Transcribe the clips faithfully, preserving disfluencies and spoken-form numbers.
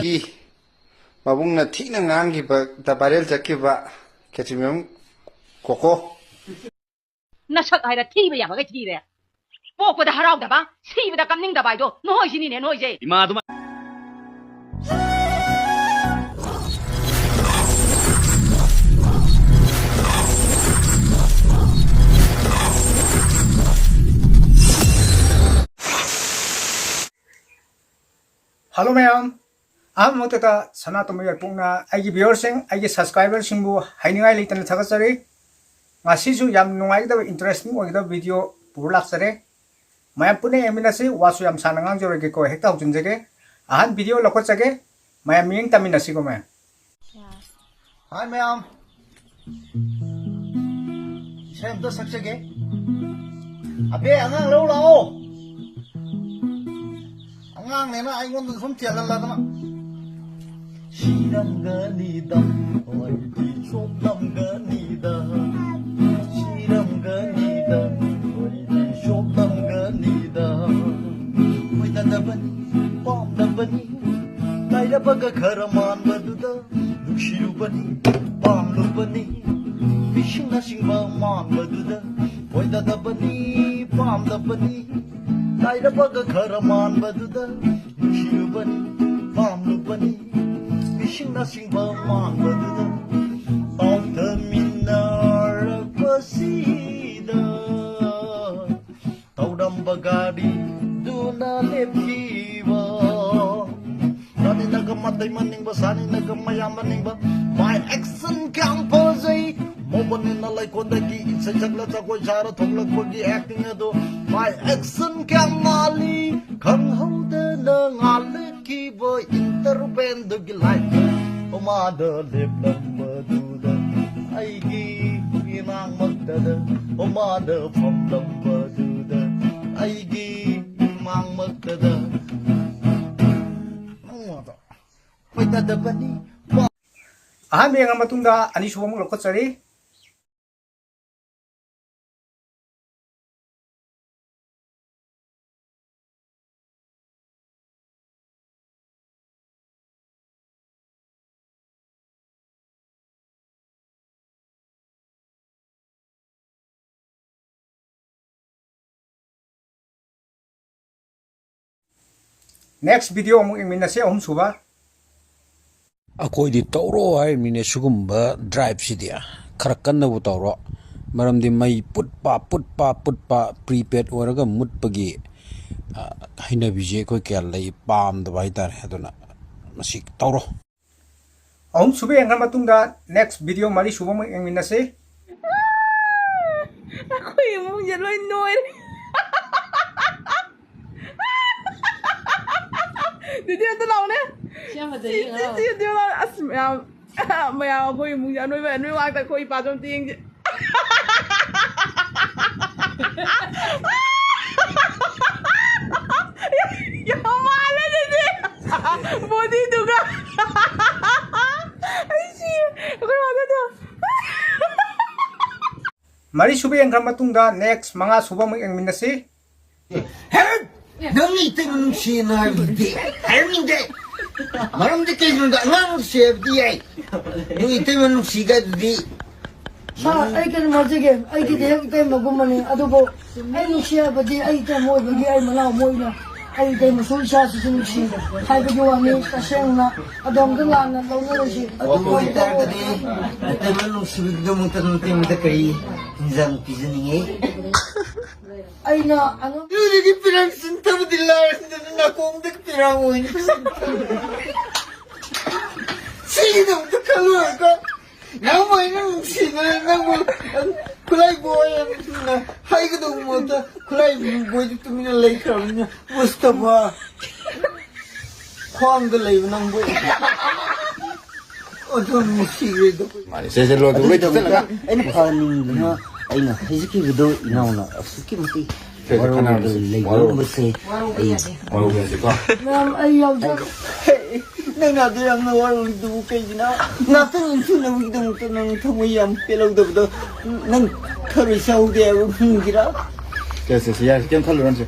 ꯀꯤ ꯃꯕꯨꯡꯅ ꯊꯤꯅ ꯉꯥꯡꯈꯤꯕꯗ viral ꯆꯠꯈꯤꯕ ꯈꯦꯇ꯭ꯔꯤꯃꯌꯨꯝ ꯀꯣꯀꯣ꯫ ꯅꯁꯛ ꯍꯥꯏꯔ ꯊꯤꯕ ꯌꯥꯕꯒꯩ ꯊꯤꯔꯦ꯫ ꯄꯣꯛꯄꯗ ꯍꯔꯥꯎꯗꯕ, ꯁꯤꯕꯗ ꯀꯞꯅꯤꯡꯗꯕ ꯍꯥꯏꯗꯣ ꯅꯣꯏꯁꯤꯅꯤꯅꯦ, ꯅꯣꯏꯁꯦ꯫ ꯏꯃꯥ ꯑꯗꯨꯃꯥꯏ- Hello ꯃꯌꯥꯝ, ꯑꯍꯥꯟꯕ ꯃꯛꯇꯗ ꯁꯅꯥꯇꯣꯝꯕ ꯌꯥꯏꯄꯣꯛꯅ ꯑꯩꯒꯤ viewerꯁꯤꯡ, ꯑꯩꯒꯤ subscriberꯁꯤꯡꯕꯨ ꯍꯥꯏꯅꯤꯡꯉꯥꯏ ꯂꯩꯇꯅ ꯊꯥꯒꯠꯆꯔꯤ꯫ ꯉꯁꯤꯁꯨ ꯌꯥꯝ ꯅꯨꯡꯉꯥꯏꯒꯗꯕ, interesting ꯑꯣꯏꯒꯗꯕ video ꯄꯨꯔ ꯂꯥꯛꯆꯔꯦ꯫ ꯃꯌꯥꯝ ꯄꯨꯟꯅ ꯌꯦꯡꯃꯤꯟꯅꯁꯤ꯫ ꯋꯥꯁꯨ ꯌꯥꯝ ꯁꯥꯡꯅ ꯉꯥꯡꯖꯔꯣꯏꯒꯦꯀꯣ, ꯍꯦꯛꯇ ꯍꯧꯖꯤꯟꯖꯒꯦ꯫ ꯑꯍꯥꯟ video ꯂꯧꯈꯠꯆꯒꯦ, ꯃꯌꯥꯝ ꯃꯤꯠꯌꯦꯡ ꯇꯝꯃꯤꯟꯅꯁꯤꯀꯣ ꯃꯌꯥꯝ꯫ ꯍꯥꯏ ꯃꯌꯥꯝ, ꯏꯁꯩ ꯑꯝꯇ ꯁꯛꯆꯒꯦ꯫ ꯑꯕꯦ, ꯑꯉꯥꯡ ꯂꯧ ꯂꯥꯛꯑꯣ꯫ ꯑꯉꯥꯡꯅꯦꯅ ꯑꯩꯉꯣꯟꯗ ꯁꯨꯝ ꯆꯦꯜꯍꯜꯂꯗꯅ꯫ ꯁꯤꯔꯝꯒꯅꯤꯗ, ꯍꯣꯏꯗꯤ ꯆꯣꯞꯂꯝꯒꯅꯤꯗ꯫ ꯁꯤꯔꯝꯒꯅꯤꯗ, ꯍꯣꯏꯗꯤ ꯆꯣꯞꯂꯝꯒꯅꯤꯗ꯫ ꯀꯣꯏꯅꯗꯕꯅꯤ, ꯄꯥꯝꯗꯕꯅꯤ, ꯂꯥꯏꯔꯕꯒ ꯈꯔ ꯃꯥꯟꯕꯗꯨꯗ꯫ ꯅꯨꯡꯁꯤꯔꯨꯕꯅꯤ, ꯄꯥꯝꯂꯨꯕꯅꯤ, ꯃꯤꯁꯤꯡꯅ ꯆꯤꯡꯕ ꯃꯥꯟꯕꯗꯨꯗ꯫ ꯀꯣꯏꯅꯗꯕꯅꯤ, ꯄꯥꯝꯗꯕꯅꯤ, ꯂꯥꯏꯔꯕꯒ ꯈꯔ ꯃꯥꯟꯕꯗꯨꯗ꯫ ꯅꯨꯡꯁꯤꯔꯨꯕꯅꯤ, ꯄꯥꯝꯂꯨꯕꯅꯤ, ꯃꯤꯁꯤꯡꯅ ꯆꯤꯡꯕ ꯃꯥꯟꯕꯗꯨꯗ꯫ ꯇꯥꯎꯊꯃꯤꯟꯅꯔꯛꯄꯁꯤꯗ ꯇꯧꯔꯝꯕ ꯒꯥꯔꯤꯗꯨꯅ ꯂꯦꯞꯈꯤꯕ꯫ ꯔꯥꯅꯤꯅꯒ ꯃꯇꯩ ꯃꯅꯤꯡꯕ, ꯁꯥꯅꯤꯅꯒ ꯃꯌꯥꯝ ꯃꯅꯤꯡꯕ꯫ My action ꯀꯌꯥꯝ ꯐꯖꯩ꯫ ꯃꯣꯕꯟꯅꯤꯅ ꯂꯩꯀꯣꯟꯗꯒꯤ ꯏꯁꯩ ꯁꯛꯂ ꯖꯒꯣꯏ ꯁꯥꯔ ꯊꯣꯛꯂꯛꯄꯒꯤ acting ꯑꯗꯣ꯫ My action ꯀꯌꯥꯝ ꯅꯥꯜꯂꯤ꯫ ꯈꯪꯍꯧꯗꯅ ꯉꯥꯜꯂꯛꯈꯤꯕ intervalꯗꯨꯒꯤ light꯫ ꯃꯃꯥꯗ ꯂꯦꯞꯂꯝꯕꯗꯨꯗ ꯑꯩꯒꯤ ꯏꯅꯥꯛꯃꯛꯇꯗ꯫ ꯃꯃꯥꯗ ꯐꯝꯂꯝꯕꯗꯨꯗ ꯑꯩꯒꯤ ꯏꯃꯥꯡꯃꯛꯇꯗ꯫ ꯅꯪꯃꯛꯇ ꯀꯣꯏꯅꯗꯕꯅꯤ꯫ ꯑꯍꯥꯟꯕ ꯌꯦꯡꯉ ꯃꯇꯨꯡꯗ ꯑꯅꯤꯁꯨꯕ ꯑꯃꯨꯛ ꯂꯧꯈꯠꯆꯔꯤ꯫ Next video ꯑꯃꯨꯛ ꯌꯦꯡꯃꯤꯟꯅꯁꯦ, ꯑꯍꯨꯝꯁꯨꯕ꯫ ꯑꯩꯈꯣꯏꯗꯤ ꯇꯧꯔꯣ ꯍꯥꯏꯔꯤꯕꯅꯤꯅꯦ ꯁꯤꯒꯨꯝꯕ driveꯁꯤꯗꯤ꯫ ꯈꯔ ꯀꯟꯅꯕꯨ ꯇꯧꯔꯣ꯫ ꯃꯔꯝꯗꯤ ꯃꯩ ꯄꯨꯠ ꯄꯥ, ꯄꯨꯠ ꯄꯥ, ꯄꯨꯠ ꯄꯥ prepaid ꯑꯣꯏꯔꯒ ꯃꯨꯠꯄꯒꯤ, ꯑ, ꯍꯩꯅꯕꯤꯁꯦ ꯑꯩꯈꯣꯏ ꯀꯌꯥ ꯂꯩ, ꯄꯥꯝꯗꯕ ꯍꯥꯏꯇꯥꯔꯦ꯫ ꯑꯗꯨꯅ ꯃꯁꯤ ꯇꯧꯔꯣ꯫ ꯑꯍꯨꯝꯁꯨꯕ ꯌꯦꯡꯈ꯭ꯔ ꯃꯇꯨꯡꯗ next video ꯃꯔꯤꯁꯨꯕ ꯑꯃꯨꯛ ꯌꯦꯡꯃꯤꯟꯅꯁꯤ꯫ ꯑꯩꯈꯣꯏ ꯏꯃꯨꯡꯁꯦ ꯂꯣꯏ ꯅꯣꯏꯔꯦ꯫ ꯗꯤꯗꯤ ꯑꯝꯇ ꯂꯥꯎꯅꯦ꯫ ꯁꯤ ꯌꯥꯝ ꯐꯖꯩꯌꯦ, ꯁꯤ, ꯁꯤ, ꯁꯤ ꯑꯝꯇ ꯂꯥꯎꯅꯦ꯫ ꯑꯁ, ꯃꯌꯥꯝ, ꯃꯌꯥꯝ ꯑꯩꯈꯣꯏ ꯏꯃꯨꯡꯁꯦ ꯑꯅꯣꯏꯕ, ꯑꯅꯣꯏꯕ ꯉꯥꯛꯇ꯫ ꯑꯩꯈꯣꯏ ꯏꯄꯥꯁꯨ ꯑꯝꯇ ꯌꯦꯡꯁꯦ꯫ ꯌꯥꯝ ꯃꯥꯜꯂꯦ ꯑꯗꯨꯗꯤ꯫ Bodyꯗꯨꯒ꯫ ꯑꯩ ꯁꯤ, ꯑꯩꯈꯣꯏ ꯃꯥꯗꯣ꯫ ꯃꯔꯤꯁꯨꯕ ꯌꯦꯡꯈ꯭ꯔ ꯃꯇꯨꯡꯗ next ꯃꯉꯥꯁꯨꯕ ꯑꯃꯨꯛ ꯌꯦꯡꯃꯤꯟꯅꯁꯤ꯫ ꯍꯦꯠ! ꯅꯪ ꯏꯇꯩꯃ ꯅꯨꯡꯁꯤꯅ ꯍꯥꯏꯕꯗꯤ ꯍꯥꯏꯔꯝꯅꯤꯡꯗꯦ꯫ ꯃꯔꯝꯗꯤ ꯀꯩꯒꯤꯅꯣꯗ ꯑꯉꯥꯡ ꯅꯨꯡꯁꯤ ꯍꯥꯏꯕꯗꯤ ꯌꯥꯏ꯫ ꯅꯪ ꯏꯇꯩꯃ ꯅꯨꯡꯁꯤꯒ ꯑꯗꯨꯗꯤ ꯁꯥꯔ, ꯑꯩ ꯀꯩꯅꯣꯝ ꯍꯥꯏꯖꯒꯦ꯫ ꯑꯩꯒꯤꯗꯤ ꯍꯦꯛ ꯏꯇꯩꯃꯒꯨꯝꯕꯅꯤ꯫ ꯑꯗꯨꯕꯨ ꯑꯩ ꯅꯨꯡꯁꯤ ꯍꯥꯏꯕꯗꯤ ꯑꯩ ꯏꯇꯩꯃ ꯑꯣꯏꯕꯒꯤ ꯑꯩ ꯃꯅꯥꯎ ꯑꯃ ꯑꯣꯏꯅ ꯑꯩ ꯏꯇꯩꯃꯁꯨ ꯏꯆꯥꯁꯤꯁꯨ ꯅꯨꯡꯁꯤ ꯍꯥꯏꯕꯒꯤ ꯋꯥꯅꯤ꯫ ꯇꯁꯦꯡꯅ ꯑꯗꯣꯝꯗ ꯂꯥꯟꯅ ꯂꯧꯅꯔꯣꯏꯁꯤ꯫ ꯑꯗꯨ ꯑꯣꯏꯇꯥꯔꯒꯗꯤ ꯅꯇꯩꯃ ꯅꯨꯡꯁꯤꯕꯒꯤꯗꯃꯛꯇ ꯅꯇꯩꯃꯗ ꯀꯔꯤ ꯏꯟꯖꯥꯡ ꯄꯤꯖꯅꯤꯡꯉꯤ? ꯑꯩꯅ ꯑꯉꯥꯡ ꯑꯗꯨꯗꯒꯤ ꯄꯤꯔꯥꯡ ꯆꯤꯟꯊꯕꯗꯤ ꯂꯥꯏꯔꯗꯅ ꯅꯥꯀꯣꯡꯗ ꯄꯤꯔꯥꯡ ꯑꯣꯏꯅ ꯆꯤꯟꯊꯕ꯫ ꯁꯤꯒꯤꯗꯃꯛꯇ ꯈꯜꯂꯨꯔꯒ ꯅꯪꯕꯨ ꯑꯩꯅ ꯅꯨꯡꯁꯤꯅ ꯅꯪꯕꯨ ꯈꯨꯠꯂꯥꯏ ꯕꯣꯏ ꯍꯥꯏꯅ ꯍꯥꯏꯒꯗꯧꯕ ꯃꯍꯨꯠꯇ ꯈꯨꯠꯂꯥꯏ ꯕꯣꯏꯗ ꯇꯨꯃꯤꯟꯅ ꯂꯩꯈ꯭ꯔꯕꯅꯤꯅ ꯃꯨꯁꯇꯐꯥ ꯈ꯭ꯋꯥꯡꯗ ꯂꯩꯕ ꯅꯪꯕꯨ ꯑꯗꯨꯝ ꯅꯨꯡꯁꯤꯈ꯭ꯔꯦꯗꯣ꯫ ꯃꯥꯅꯤ, ꯁꯦ, ꯁꯦ, ꯂꯣꯏ, ꯂꯣꯏ ꯑꯗꯨꯒꯤꯗꯃꯛꯇ ꯊꯛꯆꯜꯂꯒ꯫ ꯑꯩꯅ ꯐꯍꯟꯅꯤꯡꯗꯅ ꯑꯩꯅ ꯍꯥꯏꯖꯈꯤꯕꯗꯣ ꯏꯅꯥꯎꯅ ꯑꯁꯨꯛꯀꯤ ꯃꯇꯤꯛ ꯁꯦ, ꯁꯦ, ꯋꯥꯔꯧꯔꯒ ꯈꯟꯅꯔꯁꯤ, ꯂꯩꯕꯤꯔꯝꯕꯁꯦ ꯑꯩ ꯋꯥꯔꯧꯕꯤꯔꯁꯤꯀꯣ꯫ ꯃꯌꯥꯝ ꯑꯩ ꯌꯥꯎꯖꯔꯦ꯫ ꯅꯪꯅ ꯑꯗꯨ ꯌꯥꯝꯅ ꯋꯥꯔꯧꯔꯤꯗꯨꯕꯨ ꯀꯩꯒꯤꯅꯣ? ꯉꯥꯛꯇꯪ ꯏꯟꯊꯨꯅꯕꯒꯤꯗꯃꯛꯇ ꯅꯪ ꯊꯃꯣꯏ ꯌꯥꯝ ꯄꯦꯜꯍꯧꯗꯕꯗꯣ ꯅꯪ ꯊꯔꯣꯏ ꯆꯥꯍꯧꯗꯦ ꯍꯥꯏꯕ ꯈꯪꯈꯤꯔꯥ? ꯁꯦ, ꯁꯦ, ꯁꯦ, ꯌꯥꯔꯦ, ꯀꯩꯝ ꯈꯜꯂꯨꯔꯅꯨꯁꯦ꯫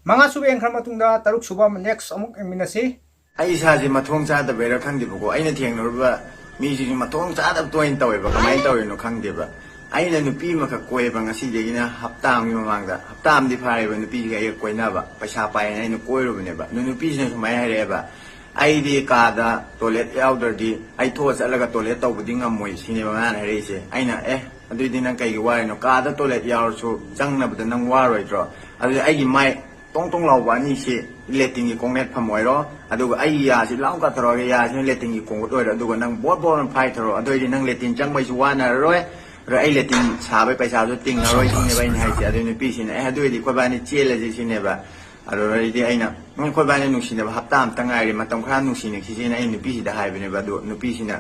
ꯃꯉꯥꯁꯨꯕ ꯌꯦꯡꯈ꯭ꯔ ꯃꯇꯨꯡꯗ ꯇꯔꯨꯛꯁꯨꯕ ꯑꯃ next ꯑꯃꯨꯛ ꯌꯦꯡꯃꯤꯟꯅꯁꯤ꯫ ꯑꯩ ꯏꯁꯥꯁꯦ ꯃꯊꯣꯡ ꯆꯥꯗꯕꯩꯔꯥ ꯈꯪꯗꯦꯕꯀꯣ, ꯑꯩꯅ ꯊꯦꯡꯅꯔꯨꯕ ꯃꯤꯁꯤꯡꯁꯦ ꯃꯊꯣꯡ ꯆꯥꯗꯕ ꯇꯣꯏꯅ ꯇꯧꯋꯦꯕ꯫ ꯀꯃꯥꯏꯅ ꯇꯧꯔꯤꯅꯣ ꯈꯪꯗꯦꯕ꯫ ꯑꯩꯅ ꯅꯨꯄꯤ ꯑꯃꯈꯛ ꯀꯣꯏꯕ ꯉꯁꯤꯗꯒꯤꯅ ꯍꯞꯇꯥ ꯑꯃꯒꯤ ꯃꯃꯥꯡꯗ, ꯍꯞꯇꯥ ꯑꯃꯗꯤ ꯐꯥꯔꯦꯕ ꯅꯨꯄꯤꯁꯤꯒ ꯑꯩꯒ ꯀꯣꯏꯅꯕ, ꯄꯩꯁꯥ ꯄꯥꯏꯌꯦꯅ ꯑꯩꯅ ꯀꯣꯏꯔꯨꯕꯅꯦꯕ꯫ ꯑꯗꯨ ꯅꯨꯄꯤꯁꯤꯅ ꯁꯨꯃꯥꯏꯅ ꯍꯥꯏꯔꯛꯑꯦꯕ, "ꯑꯩꯗꯤ ꯀꯥꯗ ꯇꯣꯏꯂꯦꯠ ꯌꯥꯎꯗ꯭ꯔꯗꯤ ꯑꯩ ꯊꯣꯛꯑ ꯆꯠꯂꯒ ꯇꯣꯏꯂꯦꯠ ꯇꯧꯕꯗꯤ ꯉꯝꯃꯣꯏ", ꯁꯤꯅꯦꯕ ꯃꯥꯅ ꯍꯥꯏꯔꯛꯏꯁꯦ꯫ ꯑꯩꯅ, "ꯑꯦ, ꯑꯗꯨꯏꯗꯤ ꯅꯪ ꯀꯩꯒꯤ ꯋꯥꯔꯤꯅꯣ? ꯀꯥꯗ ꯇꯣꯏꯂꯦꯠ ꯌꯥꯎꯔꯁꯨ ꯆꯪꯅꯕꯗ ꯅꯪ ꯋꯥꯔꯣꯏꯗ꯭ꯔꯣ?" ꯑꯗꯨꯗꯤ ꯑꯩꯒꯤ ꯃꯥꯏ ꯇꯣꯡ ꯇꯣꯡ ꯂꯥꯎꯕ ꯑꯅꯤꯁꯤ ꯂꯦꯇꯤꯟꯒꯤ ꯀꯣꯡꯅꯦꯠ ꯐꯝ ꯑꯣꯏꯔꯣ, ꯑꯗꯨꯒ ꯑꯩꯒꯤ ꯌꯥꯁꯤ ꯂꯥꯎ ꯀꯥꯊꯣꯔꯛꯑꯒ ꯌꯥꯁꯤꯅ ꯂꯦꯇꯤꯟꯒꯤ ꯀꯣꯡꯒꯨꯠ ꯑꯣꯏꯔꯣ, ꯑꯗꯨꯒ ꯅꯪ ꯕꯣꯠ ꯕꯣꯠ ꯑꯃ ꯐꯥꯏꯊꯔꯣ꯫ ꯑꯗꯨꯑꯣꯏꯗꯤ ꯅꯪ ꯂꯦꯇꯤꯟ ꯆꯪꯕꯩꯁꯨ ꯋꯥꯅꯔꯔꯣꯏ, ꯑꯗꯨꯒ ꯑꯩ ꯂꯦꯇꯤꯟ ꯁꯥꯕꯩ ꯄꯩꯁꯥꯁꯨ ꯇꯤꯡꯉꯔꯣꯏ ꯁꯤꯅꯦꯕ ꯑꯩꯅ ꯍꯥꯏꯁꯦ꯫ ꯑꯗꯨ ꯅꯨꯄꯤꯁꯤꯅ, "ꯑꯦ, ꯑꯗꯨ ꯑꯣꯏꯔꯗꯤ ꯑꯩꯈꯣꯏꯕꯥꯅꯤ ꯆꯦꯜꯂꯁꯤ" ꯁꯤꯅꯦꯕ꯫ ꯑꯗꯨꯗꯩꯗꯤ ꯑꯩꯅ, "ꯎꯝ, ꯑꯩꯈꯣꯏꯕꯥꯅꯤ ꯅꯨꯡꯁꯤꯅꯕ ꯍꯞꯇꯥ ꯑꯃꯇ ꯉꯥꯏꯔꯤ, ꯃꯇꯝ ꯈꯔ ꯅꯨꯡꯁꯤꯅꯈꯤꯁꯤꯅ" ꯑꯩ ꯅꯨꯄꯤꯁꯤꯗ ꯍꯥꯏꯕꯅꯦꯕ꯫ ꯑꯗꯨ ꯅꯨꯄꯤꯁꯤꯅ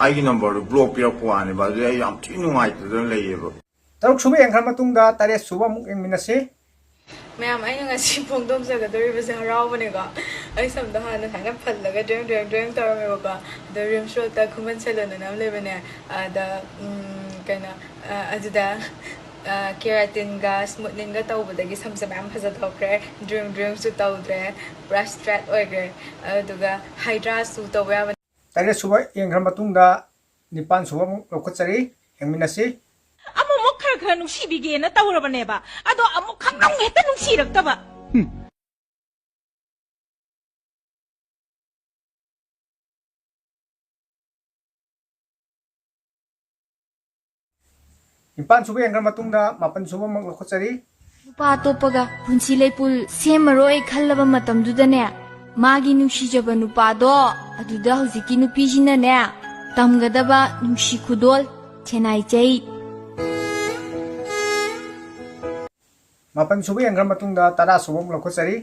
ꯑꯩꯒꯤ ꯅꯝꯕꯔꯗꯨ ꯕ꯭ꯂꯣꯛ ꯄꯤꯔꯛꯄ ꯋꯥꯅꯦꯕ꯫ ꯑꯗꯨꯗꯤ ꯑꯩ ꯌꯥꯝ ꯊꯤ ꯅꯨꯡꯉꯥꯏꯇꯗꯅ ꯂꯩꯌꯦꯕ꯫ ꯇꯔꯨꯛ ꯁꯨꯕ ꯌꯦꯡꯈ꯭ꯔ ꯃꯇꯨꯡꯗ ꯇꯔꯦꯠ ꯁꯨꯕ ꯑꯃꯨꯛ ꯌꯦꯡꯃꯤꯟꯅꯁꯤ꯫ ꯃꯌꯥꯝ, ꯑꯩꯅ ꯉꯁꯤ ꯐꯣꯡꯗꯣꯛꯆꯒꯗꯧꯔꯤꯕꯁꯦ ꯍꯔꯥꯎꯕꯅꯦꯀꯣ꯫ ꯑꯩ ꯁꯝꯗꯣ ꯍꯥꯟꯅ ꯁꯨꯃꯥꯏꯅ ꯐꯜꯂꯒ ꯗ꯭ꯔꯦꯡ ꯗ꯭ꯔꯦꯡ ꯗ꯭ꯔꯦꯡ ꯇꯧꯔꯝꯃꯦꯕꯀꯣ꯫ ꯑꯗꯣ ꯔꯤꯝꯁ ꯔꯣꯗꯇ ꯈꯨꯃꯟ ꯁꯦꯂꯣꯟ ꯑꯅ ꯑꯃ ꯂꯩꯕꯅꯦ꯫ ꯑꯗ, ꯎꯝ, ꯀꯩꯅꯣ, ꯑ, ꯑꯗꯨꯗ, ꯑ, ꯀꯦꯔꯥꯇꯤꯟꯒ ꯁ꯭ꯃꯨꯠꯅꯤꯡꯒ ꯇꯧꯕꯗꯒꯤ ꯁꯝꯁꯦ ꯃꯌꯥꯝ ꯐꯖꯊꯣꯛꯈ꯭ꯔꯦ꯫ ꯗ꯭ꯔꯦꯡ ꯗ꯭ꯔꯦꯡꯁꯨ ꯇꯧꯗ꯭ꯔꯦ, ꯄꯨꯔꯥ ꯁ꯭ꯇ꯭ꯔꯦꯠ ꯑꯣꯏꯈ꯭ꯔꯦ꯫ ꯑꯗꯨꯗꯨꯒ ꯍꯥꯏꯗ꯭ꯔꯥꯁꯨ ꯇꯧꯕ ꯌꯥꯕꯅꯦ꯫ ꯇꯔꯦꯠ ꯁꯨꯕ ꯌꯦꯡꯈ꯭ꯔ ꯃꯇꯨꯡꯗ ꯅꯤꯄꯥꯟ ꯁꯨꯕ ꯑꯃꯨꯛ ꯂꯧꯈꯠꯆꯔꯤ, ꯌꯦꯡꯃꯤꯟꯅꯁꯤ꯫ ꯑꯃꯨꯛꯃꯨꯛ ꯈꯔ ꯈꯔ ꯅꯨꯡꯁꯤꯕꯤꯒꯦꯅ ꯇꯧꯔꯕꯅꯦꯕ, ꯑꯗꯣ ꯑꯃꯨꯛ ꯈꯪꯅꯨꯡ ꯍꯦꯛꯇ ꯅꯨꯡꯁꯤꯔꯛꯇꯕ꯫ ꯅꯤꯄꯥꯟ ꯁꯨꯕ ꯌꯦꯡꯈ꯭ꯔ ꯃꯇꯨꯡꯗ ꯃꯥꯄꯟ ꯁꯨꯕ ꯑꯃꯨꯛ ꯂꯧꯈꯠꯆꯔꯤ꯫ ꯅꯨꯄꯥ ꯑꯇꯣꯞꯄꯒ ꯄꯨꯟꯁꯤ ꯂꯩꯄꯨꯜ ꯁꯦꯝꯃꯔꯣꯏ ꯈꯜꯂꯕ ꯃꯇꯝꯗꯨꯗꯅꯦ, ꯃꯥꯒꯤ ꯅꯨꯡꯁꯤꯖꯕ ꯅꯨꯄꯥꯗꯣ ꯑꯗꯨꯗ ꯍꯧꯖꯤꯛꯀꯤ ꯅꯨꯄꯤꯁꯤꯅꯅꯦ ꯇꯝꯒꯗꯕ ꯅꯨꯡꯁꯤ ꯈꯨꯗꯣꯜ ꯁꯦꯅꯥꯏ ꯆꯩ꯫ ꯃꯥꯄꯟ ꯁꯨꯕ ꯌꯦꯡꯈ꯭ꯔ ꯃꯇꯨꯡꯗ ꯇꯔꯥ ꯁꯨꯕ ꯑꯃꯨꯛ ꯂꯧꯈꯠꯆꯔꯤ꯫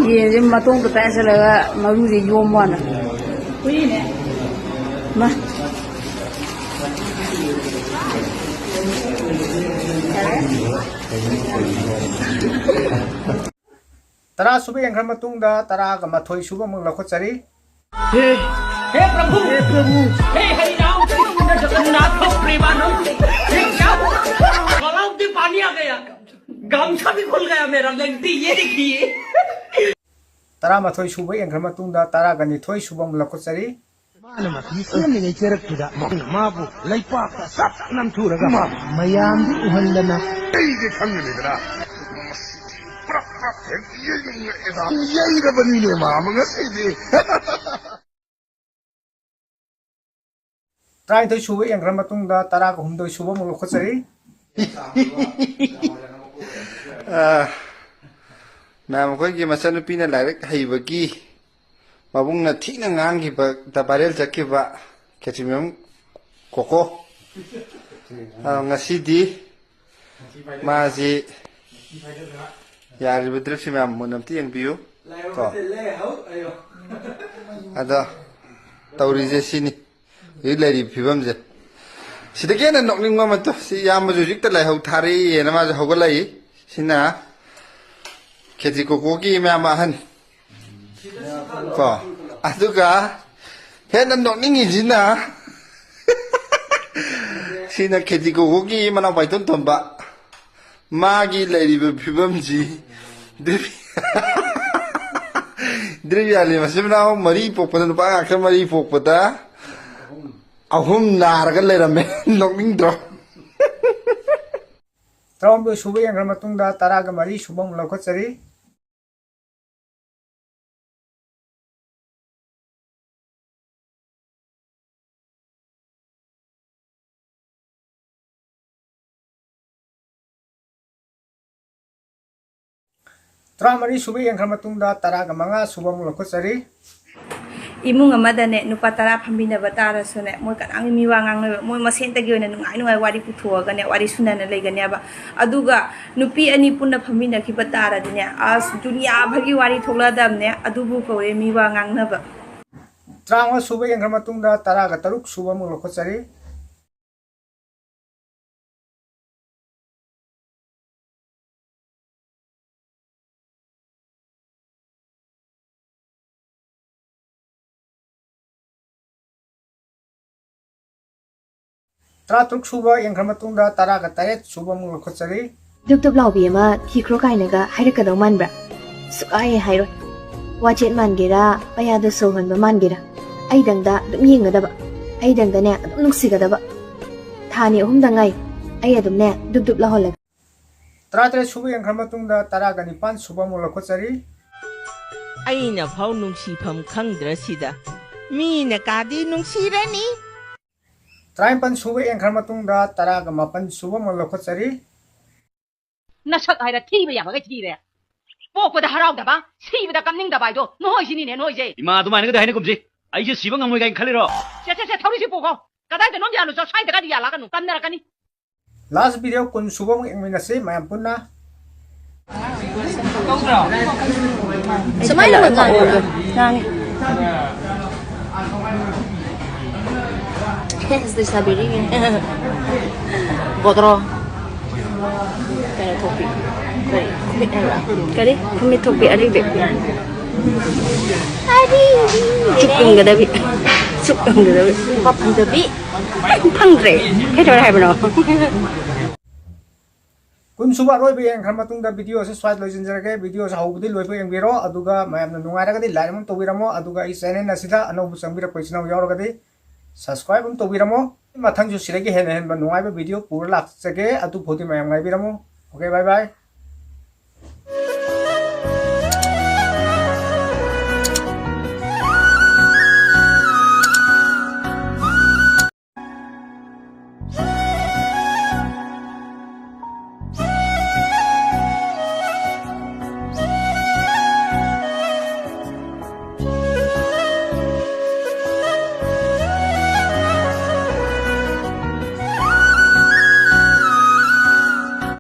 ꯌꯦꯟꯁꯦ ꯃꯇꯣꯡ ꯈꯛꯇ ꯆꯠꯂꯒ ꯃꯔꯨꯁꯦ ꯌꯣꯝꯕ ꯋꯥꯅ꯫ ꯃꯥ꯫ ꯇꯔꯥ ꯁꯨꯕ ꯌꯦꯡꯈ꯭ꯔ ꯃꯇꯨꯡꯗ ꯇꯔꯥꯒ ꯃꯥꯊꯣꯏ ꯁꯨꯕ ꯑꯃꯨꯛ ꯂꯧꯈꯠꯆꯔꯤ꯫ हे हे प्रभु, हे प्रभु। हे हरि राम कृष्ण जगन्नाथ प्रेमानंद। ये क्या हुआ? गलाव में पानी आ गया, गमछा भी खुल गया मेरा। लगती ये देखिए। ꯇꯔꯥꯃꯥꯊꯣꯏ ꯁꯨꯕ ꯌꯦꯡꯈ꯭ꯔ ꯃꯇꯨꯡꯗ ꯇꯔꯥꯒ ꯅꯤꯊꯣꯏ ꯁꯨꯕ ꯑꯃꯨꯛ ꯂꯧꯈꯠꯆꯔꯤ꯫ ꯃꯥꯅ ꯃꯊꯤ ꯁꯦꯝꯂꯤꯉꯩ ꯆꯦꯔꯛꯇꯨꯗ ꯃꯥꯕꯨ ꯂꯩꯄꯥꯛꯇ ꯁꯠ ꯅꯝꯊꯨꯔꯒ ꯃꯌꯥꯝꯗꯤ ꯎꯍꯟꯗꯅ ꯑꯩꯗꯤ ꯈꯪꯒꯅꯤꯗꯅ꯫ ꯃꯁꯤꯗꯤ ꯄ꯭ꯔꯞ ꯄ꯭ꯔꯞ ꯍꯦꯛ ꯌꯩꯅꯤꯡꯉꯛꯑꯦꯗ꯫ ꯌꯩꯔꯕꯅꯤꯅꯦ ꯃꯥ ꯑꯃ ꯉꯁꯤꯗꯤ꯫ ꯇꯔꯥꯅꯤꯊꯣꯏ ꯁꯨꯕ ꯌꯦꯡꯈ꯭ꯔ ꯃꯇꯨꯡꯗ ꯇꯔꯥꯒ ꯍꯨꯝꯗꯣꯏ ꯁꯨꯕ ꯑꯃꯨꯛ ꯂꯧꯈꯠꯆꯔꯤ꯫ ꯑꯥ, ꯃꯌꯥꯝ, ꯑꯩꯈꯣꯏꯒꯤ ꯃꯆꯟꯅꯨꯄꯤꯅ ꯂꯥꯏꯔꯤꯛ ꯍꯩꯕꯒꯤ ꯃꯕꯨꯡꯅ ꯊꯤꯅ ꯉꯥꯡꯈꯤꯕꯗ viral ꯆꯠꯈꯤꯕ ꯈꯦꯇ꯭ꯔꯤꯃꯌꯨꯝ ꯀꯣꯀꯣ꯫ ꯑꯥ, ꯉꯁꯤꯗꯤ ꯃꯥꯁꯤ ꯌꯥꯔꯤꯕ dripꯁꯤ ꯃꯌꯥꯝ ꯃꯨꯟꯅ ꯑꯝꯇ ꯌꯦꯡꯕꯤꯌꯨ ꯀꯣ꯫ ꯑꯗꯣ ꯇꯧꯔꯤꯁꯦ ꯁꯤꯅꯤ, ꯍꯧꯖꯤꯛ ꯂꯩꯔꯤꯕ ꯐꯤꯕꯝꯁꯦ꯫ ꯁꯤꯗꯒꯤ ꯍꯦꯟꯅ ꯅꯣꯛꯅꯤꯡꯕ ꯑꯃ ꯇꯧ-, ꯁꯤ ꯏꯌꯥꯝꯕꯁꯨ ꯍꯧꯖꯤꯛꯇ ꯂꯥꯏꯍꯧ ꯊꯥꯔꯛꯏꯅ ꯃꯥꯁꯨ ꯍꯧꯒꯠꯂꯛꯏ꯫ ꯁꯤꯅ ꯈꯦꯇ꯭ꯔꯤ ꯀꯣꯀꯣꯒꯤ ꯃꯌꯥꯝꯕ ꯑꯍꯟ ꯀꯣ꯫ ꯑꯗꯨꯒ ꯍꯦꯟꯅ ꯅꯣꯛꯅꯤꯡꯉꯤꯁꯤꯅ ꯁꯤꯅ ꯈꯦꯇ꯭ꯔꯤ ꯀꯣꯀꯣꯒꯤ ꯃꯅꯥꯎꯄꯥ ꯏꯇꯣꯟ ꯇꯣꯟꯕ꯫ ꯃꯥꯒꯤ ꯂꯩꯔꯤꯕ ꯐꯤꯕꯝꯁꯤ drip, drip ꯌꯥꯜꯂꯤ꯫ ꯃꯆꯤꯟ ꯃꯅꯥꯎ ꯃꯔꯤ ꯄꯣꯛꯄꯗ, ꯅꯨꯄꯥ ꯉꯥꯛꯇ ꯃꯔꯤ ꯄꯣꯛꯄꯗ ꯑꯍꯨꯝ ꯅꯥꯔꯒ ꯂꯩꯔꯝꯃꯦ꯫ ꯅꯣꯛꯅꯤꯡꯗ꯭ꯔꯣ? ꯇꯔꯥꯍꯨꯝꯗꯣꯏ ꯁꯨꯕ ꯌꯦꯡꯈ꯭ꯔ ꯃꯇꯨꯡꯗ ꯇꯔꯥꯒ ꯃꯔꯤ ꯁꯨꯕ ꯑꯃꯨꯛ ꯂꯧꯈꯠꯆꯔꯤ꯫ ꯇꯔꯥꯃꯔꯤ ꯁꯨꯕ ꯌꯦꯡꯈ꯭ꯔ ꯃꯇꯨꯡꯗ ꯇꯔꯥꯒ ꯃꯉꯥ ꯁꯨꯕ ꯑꯃꯨꯛ ꯂꯧꯈꯠꯆꯔꯤ꯫ ꯏꯃꯨꯡ ꯑꯃꯗꯅꯦ ꯅꯨꯄꯥ ꯇꯔꯥ ꯐꯝꯃꯤꯟꯅꯕ ꯇꯥꯔꯁꯨꯅꯦ, ꯃꯣꯏ ꯀꯅꯥꯝꯒꯤ ꯃꯤꯋꯥ ꯉꯥꯡꯅꯔꯣꯏ꯫ ꯃꯣꯏ ꯃꯁꯦꯟꯇꯒꯤ ꯑꯣꯏꯅ ꯅꯨꯡꯉꯥꯏ ꯅꯨꯡꯉꯥꯏ ꯋꯥꯔꯤ ꯄꯨꯊꯣꯛꯑꯒꯅꯦ ꯋꯥꯔꯤ ꯁꯨꯅꯅ ꯂꯩꯒꯅꯦꯕ꯫ ꯑꯗꯨꯒ ꯅꯨꯄꯤ ꯑꯅꯤ ꯄꯨꯟꯅ ꯐꯝꯃꯤꯟꯅꯈꯤꯕ ꯇꯥꯔꯗꯤꯅꯦ, ꯑꯁ, ꯗꯨꯅꯤꯌꯥ ꯐꯥꯒꯤ ꯋꯥꯔꯤ ꯊꯣꯛꯂꯛꯑꯗꯕꯅꯦ꯫ ꯑꯗꯨꯕꯨ ꯀꯧꯔꯦ ꯃꯤꯋꯥ ꯉꯥꯡꯅꯕ꯫ ꯇꯔꯥꯃꯉꯥ ꯁꯨꯕ ꯌꯦꯡꯈ꯭ꯔ ꯃꯇꯨꯡꯗ ꯇꯔꯥꯒ ꯇꯔꯨꯛ ꯁꯨꯕ ꯑꯃꯨꯛ ꯂꯧꯈꯠꯆꯔꯤ꯫ ꯇꯔꯥꯇꯔꯨꯛ ꯁꯨꯕ ꯌꯦꯡꯈ꯭ꯔ ꯃꯇꯨꯡꯗ ꯇꯔꯥꯒ ꯇꯔꯦꯠ ꯁꯨꯕ ꯑꯃꯨꯛ ꯂꯧꯈꯠꯆꯔꯤ꯫ ꯗꯨꯞ ꯗꯨꯞ ꯂꯥꯎꯕꯤ ꯑꯃ ꯊꯤꯈ꯭ꯔꯣ ꯀꯥꯏꯅꯒ ꯍꯥꯏꯔꯛꯀꯗꯧ ꯃꯥꯟꯕ꯭ꯔꯥ? ꯁꯨꯛꯍꯥꯏ ꯍꯦꯛ ꯍꯥꯏꯔꯣꯏ꯫ ꯋꯥꯆꯦꯠ ꯃꯥꯟꯒꯦꯔꯥ, ꯄꯩꯌꯥꯗ ꯁꯣꯜꯍꯟꯕ ꯃꯥꯟꯒꯦꯔꯥ, ꯑꯩꯗꯪꯗ ꯑꯗꯨꯝ ꯌꯦꯡꯒꯗꯕ, ꯑꯩꯗꯪꯗꯅꯦ ꯑꯗꯨꯝ ꯅꯨꯡꯁꯤꯒꯗꯕ꯫ ꯊꯥ ꯑꯅꯤ ꯑꯍꯨꯝꯗ ꯉꯥꯏ, ꯑꯩ ꯑꯗꯨꯝꯅꯦ ꯗꯨꯞ ꯗꯨꯞ ꯂꯧꯍꯜꯂꯒꯦ꯫ ꯇꯔꯥꯇꯔꯦꯠ ꯁꯨꯕ ꯌꯦꯡꯈ꯭ꯔ ꯃꯇꯨꯡꯗ ꯇꯔꯥꯒ ꯅꯤꯄꯥꯟ ꯁꯨꯕ ꯑꯃꯨꯛ ꯂꯧꯈꯠꯆꯔꯤ꯫ ꯑꯩꯅ ꯐꯥꯎ ꯅꯨꯡꯁꯤꯐꯝ ꯈꯪꯗ꯭ꯔꯁꯤꯗ, ꯃꯤꯅ ꯀꯥꯗꯤ ꯅꯨꯡꯁꯤꯔꯅꯤ꯫ ꯇꯔꯥꯅꯤꯄꯥꯟ ꯁꯨꯕ ꯌꯦꯡꯈ꯭ꯔ ꯃꯇꯨꯡꯗ ꯇꯔꯥꯒ ꯃꯥꯄꯟ ꯁꯨꯕ ꯑꯃꯨꯛ ꯂꯧꯈꯠꯆꯔꯤ꯫ ꯅꯁꯛ ꯍꯥꯏꯔ ꯊꯤꯕ ꯌꯥꯕꯒꯩ ꯊꯤꯔꯦ꯫ ꯄꯣꯛꯄꯗ ꯍꯔꯥꯎꯗꯕ, ꯁꯤꯕꯗ ꯀꯞꯅꯤꯡꯗꯕ ꯍꯥꯏꯗꯣ ꯅꯣꯏꯁꯤꯅꯤꯅꯦ, ꯅꯣꯏꯁꯦ꯫ ꯏꯃꯥ, ꯑꯗꯨꯃꯥꯏꯅꯒꯗꯤ ꯍꯥꯏꯅꯒꯨꯝꯁꯤ꯫ ꯑꯩꯁꯦ ꯁꯤꯕ ꯉꯝꯃꯣꯏ ꯀꯥꯏꯅ ꯈꯜꯂꯤꯔꯣ? ꯁꯦ, ꯁꯦ, ꯁꯦ, ꯊꯧꯔꯤꯁꯤ ꯄꯨꯈꯣ꯫ ꯀꯗꯥꯏꯗꯅꯣꯝ ꯌꯥꯜꯂꯨꯆꯣ, ꯁ꯭ꯋꯥꯏꯗꯒꯗꯤ ꯌꯥꯜꯂꯛꯀꯅꯨ, ꯇꯝꯅꯔꯛꯀꯅꯤ꯫ Last video ꯀꯨꯟ ꯁꯨꯕ ꯑꯃꯨꯛ ꯌꯦꯡꯃꯤꯟꯅꯁꯤ ꯃꯌꯥꯝ ꯄꯨꯟꯅ꯫ ꯁꯨꯃꯥꯏꯅ ꯉꯥꯡꯉꯣ꯫ ꯉꯥꯡꯉꯤ꯫ ꯂꯩꯁꯥꯕꯤꯔꯤꯅꯦ꯫ ꯕꯣꯇ꯭ꯔꯣ꯫ ꯀꯩꯅꯣ ꯊꯣꯛꯄꯤ꯫ ꯀꯔꯤ? ꯈꯨꯃꯤꯠ ꯍꯥꯏꯕ꯭ꯔꯥ? ꯀꯔꯤ? ꯈꯨꯃꯤꯠ ꯊꯣꯛꯄꯤ ꯑꯔꯤꯕꯤ꯫ ꯆꯨꯞ ꯌꯨꯡꯒꯗꯕꯤ꯫ ꯆꯨꯞ ꯌꯨꯡꯒꯗꯕꯤ꯫ ꯐꯪꯗꯕꯤ꯫ ꯐꯪꯗ꯭ꯔꯦ꯫ ꯀꯩꯗꯧꯔꯦ ꯍꯥꯏꯕꯅꯣ? ꯀꯨꯟ ꯁꯨꯕ ꯑꯔꯣꯏꯕ ꯌꯦꯡꯈ꯭ꯔ ꯃꯇꯨꯡꯗ video ꯑꯁꯤ ꯁ꯭ꯋꯥꯏꯗ ꯂꯣꯏꯁꯤꯟꯖꯔꯒꯦ꯫ Video ꯑꯁꯤ ꯍꯧꯕꯗꯤ ꯂꯣꯏꯕ ꯌꯦꯡꯕꯤꯔꯣ, ꯑꯗꯨꯒ ꯃꯌꯥꯝꯅ ꯅꯨꯡꯉꯥꯏꯔꯒꯗꯤ like ꯑꯃ ꯇꯧꯕꯤꯔꯝꯃꯣ, ꯑꯗꯨꯒ ꯑꯩ channel ꯑꯁꯤꯗ ꯑꯅꯧꯕ ꯆꯪꯕꯤꯔꯛꯄ ꯏꯆꯤꯟ ꯏꯅꯥꯎ ꯌꯥꯎꯔꯒꯗꯤ subscribe ꯑꯃ ꯇꯧꯕꯤꯔꯝꯃꯣ꯫ ꯃꯊꯪꯁꯨ ꯁꯤꯗꯒꯤ ꯍꯦꯟꯅ ꯍꯦꯟꯕ ꯅꯨꯡꯉꯥꯏꯕ video ꯄꯨꯔ ꯂꯥꯛꯆꯒꯦ꯫ ꯑꯗꯨ ꯐꯥꯎꯗꯤ ꯃꯌꯥꯝ ꯉꯥꯏꯕꯤꯔꯝꯃꯣ꯫ Okay, bye bye꯫